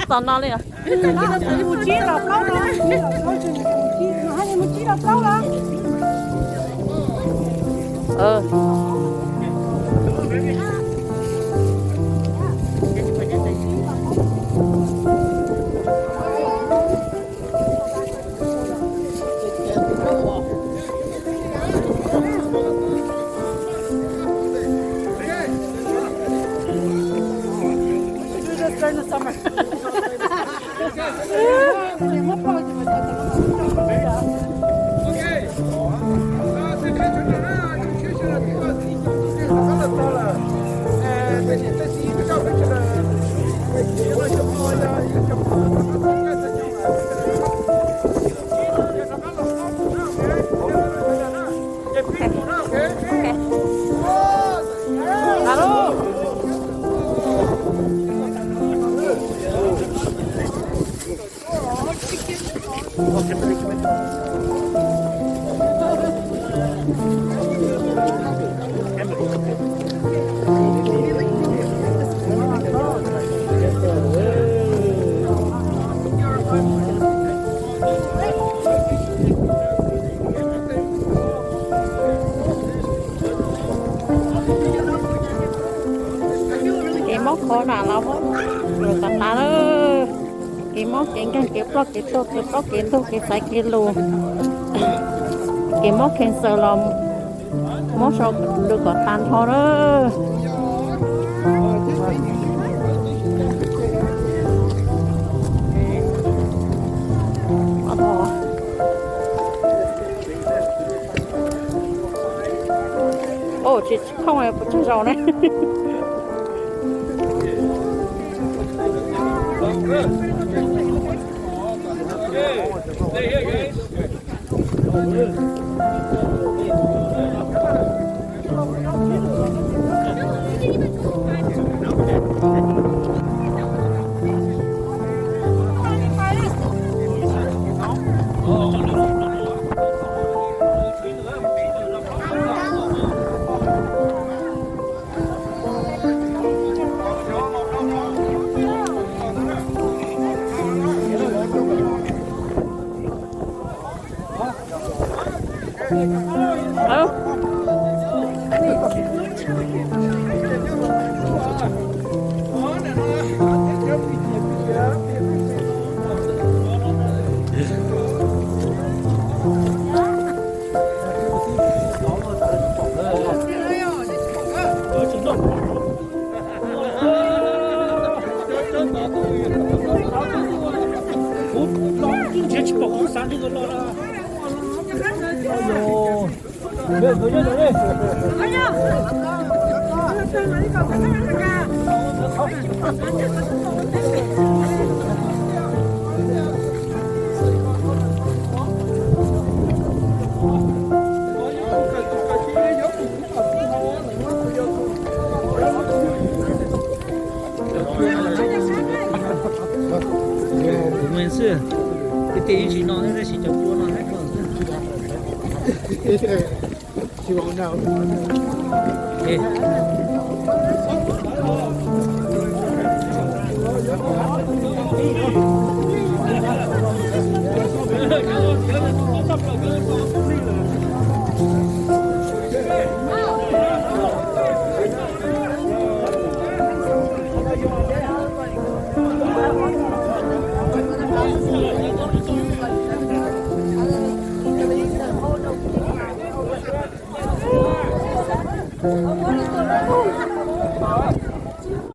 Txog no li os. Mus tsib los plaub no. Mus tsib los plaub los. Kev mob khov na los mob lus tas tas lawm. Kev mob kev nkeeg, kev ploj kev tuag, kev plaub kev ntug, kev xaiv kev lus, kev mob cancer los mob sau lus kom tas nrho na. Ov, tsis khooj puas tsawg zaus ne. Kuv los kuv twb nrhiav tsis pom kuv xav li ko los. Kuv me xwb, tej ib tsis no thiab tab sis cov cua no thiab.